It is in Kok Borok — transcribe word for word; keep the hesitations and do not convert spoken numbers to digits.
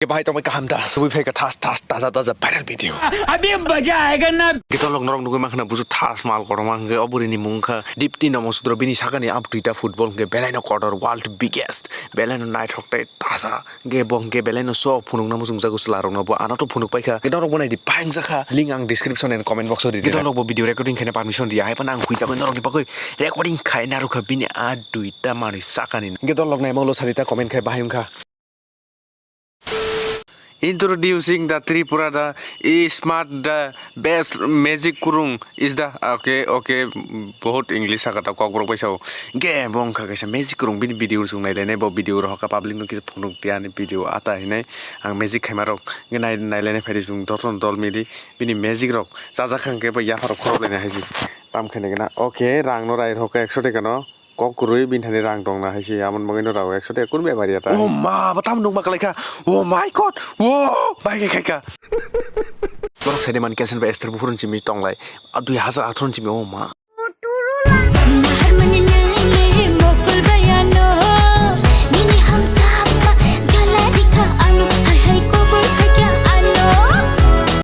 Bahai tongbai kaham da. Subui phaikha thas thas taja taja viral video. Abhi maza aayega na. Gitolok norok nugui mankha na buju thas mal kotorma hwnkhe o bwrwini mung wngkha Dipti Nomo Sudro, bini sakani up duita football hwnkhe belaino kotor, world biggest, belaino naithok tei taja hwnkhe bo hwnkhe belaino sok phunukna muchungjago chwlarokno, bo ano to phunuk paikha. Norok bo naidi, bahai wngjakha, link ang description and comment box o ridi. Gitolok bo video recording khaina permission riya, hai phano ang huijagwi norokni bagwi recording khai narwkha bini a duita manwi sakani. Gitolok naima ulo sarita comment khai bahai wngkha. Introducing the Tripura, the smart, the best magic kurung is the, okay, okay, bahut English saka ta kokborok bai sao. Ge bo wngkha kaisa magic kurung, bini video chwng nailainai, bo video rohorkha public no kisa phunuk tiya ani video ata hinai. Ang magic khaima rok nai nailainai phaidi chwng jotono dol mili bini magic rok chajak kha hwnkhe bo yapharok khorok lainai hai se. Tam khainai gana, okay, rang no rai rohorkha ekso taka no. Kok kwrwi bini thani rang tongna hai se, amoni bagwi no rao ekso taka kunu bepar ya ta. Oh ma, bo tamo nukma kwlaikha. Oh my God. Wo, bai khe khaikha. Borok saide mani Kelsen bai Esther buphuru ni simi tonglai. A dui hazar atharo ni simi, oh ma.